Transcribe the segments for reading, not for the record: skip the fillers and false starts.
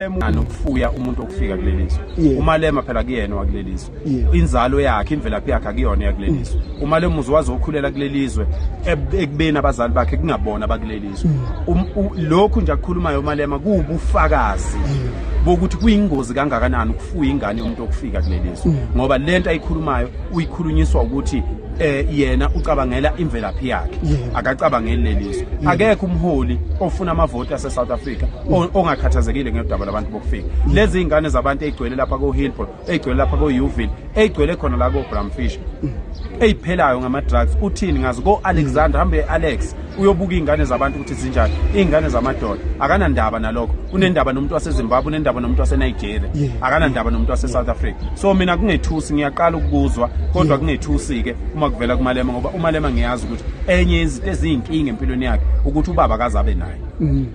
Nokufuya umuntu okufika kuleli zwe. UMalema phela kuyena wakuleli zwe. Inzalo yakhe, imvelaphi yakhe akuyona yakuleli zwe. UMalema uze wazokhulela kuleli zwe ekubeni abazali bakhe kungabona abakuleli zwe. Lokhu nje akukhulumayo uMalema kuwubufakazi bokuthi kuyingozi kangakanani ukufuya ingane yomuntu okufika kuleli zwe, ngoba lento ayikhulumayo uyikhulunyiswa ukuthi yena ucabangela imvelaphi yakhe, akacabangeli leli zwe. Akekho umholi ofuna amavoti ase South Africa ongakhathazekile ngedaba labantu bokufika. Lezi ingane zabantu ezigcwele lapha ko Hillbrow, ezigcwele lapha ko Uville, ezigcwele khona la ko Bramfish, eziphelayo ngama drugs, uthini ngazo? Ko Alexander, hambe Alex uyobuka ingane zabantu ukuthi zinjani, ingane zamadoda. Akanandaba nalokho, unendaba nomuntu waseZimbabwe, unendaba nomuntu waseNigeria, akanandaba nomuntu wase-South Africa. So mina kungethusi, ngiyaqala ukukuzwa, kodwa kungethusi-ke uma kuvela kuMalema, ngoba uMalema ngiyazi ukuthi enye izinto eziyinkinga empilweni yakhe ukuthi ubaba akazabe naye.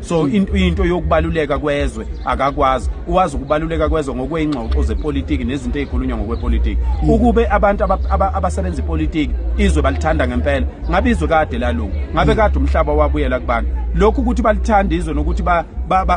So into yokubaluleka kwezwe akakwazi, uwazi ukubaluleka kwezwe ngokweyingxoxo zepolitiki nezinto ezikhulunywa ngokwepolitiki. Ukube abantu abasebenza ipolitiki izwe balithanda ngempela, ngabe izwe kade lalunga, ngabe kade umhlaba wabuyela kubantu. Lokhu ukuthi balithanda izwe nokuthi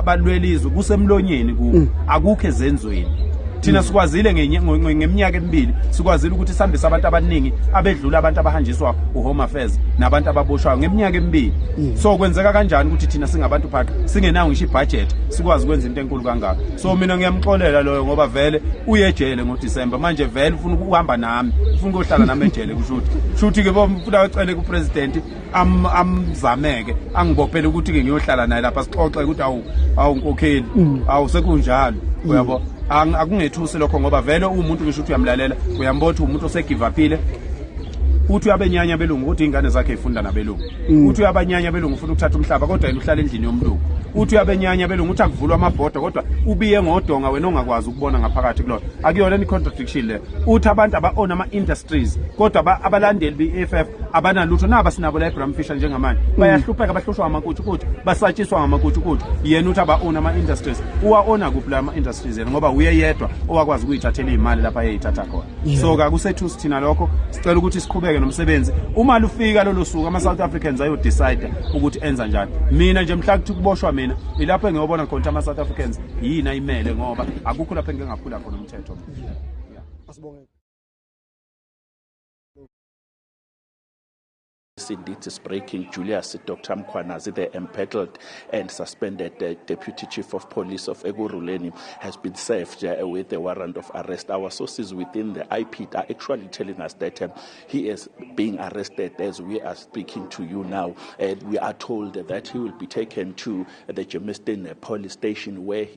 balwela izwe kusemlonyeni kubo, akukho ezenzweni. Thina sikwazile ngeminyaka emibili, sikwazile ukuthi sihambise abantu abaningi abedlula abantu abahanjiswa uHome Affairs nabantu ababoshwayo ngeminyaka emibili. So kwenzeka kanjani ukuthi thina singabantu phaqa singenawo ngisho ibudget sikwazi ukwenza into enkulu kangaka? So mina ngiyamxolela loyo, ngoba vele uyejele ngoDisemba. Manje vele ufuna ukuhamba nami, ufuna ukuyohlala nami ejele. Kusho ukuthi shuthi ke bomfuna acele kupresident amzameke angibophele ukuthi ke ngiyohlala naye lapha, sixoxe ukuthi awu awu nkokheli, awu sekunjalo, uyabo. Akungethusi lokho, ngoba vele uwumuntu, ngisho ukuthi uyamlalela, uyambona ukuthi umuntu osegive upile. Uthi uyabenyanya belungu ukuthi ingane zakhe ifunda nabelungu. Uthi uyabanyanya belungu, ufuna ukuthatha umhlaba, kodwa yena uhlala endlini yomlungu. Uthi uyabenyanya belungu, uthi akuvulwa amabhodo, kodwa ubiye ngodonga wena ongakwazi ukubona ngaphakathi kulona. Akuyona ni contradiction le? Uthi abantu aba-own ama-industries, kodwa abalandeli be-EFF abanalutho. Naba sinabo la eBram Fischer njengamanje, bayahlupheka, bahlushwa ngamakutshukutshu, basatshiswa ngamakutshukutshu. Yena uthi aba-own ama-industries. Uwa-owna kuphi la ama-industries yena? Ngoba uye yedwa owakwazi ukuyithathela iy'mali lapha ayeyithatha khona. So kakusethusi thina lokho. Sicela ukuthi siqhubeke nomsebenzi. Uma lufika lolo suku, ama-South Africans ayodecide ukuthi enza njani. Mina nje mhla kuthi kuboshwa mina, ilapho engiyobona khona ukuthi ama-South Africans yini ayimele, ngoba akukho lapho engike ngaphula khona umthetho. Asibonge. Indeed is breaking. Julius Dr. Mkhwanazi, the embattled and suspended Deputy Chief of Police of Ekurhuleni, has been served with a warrant of arrest. Our sources within the IP are actually telling us that he is being arrested as we are speaking to you now. And we are told that he will be taken to the Germiston police station where he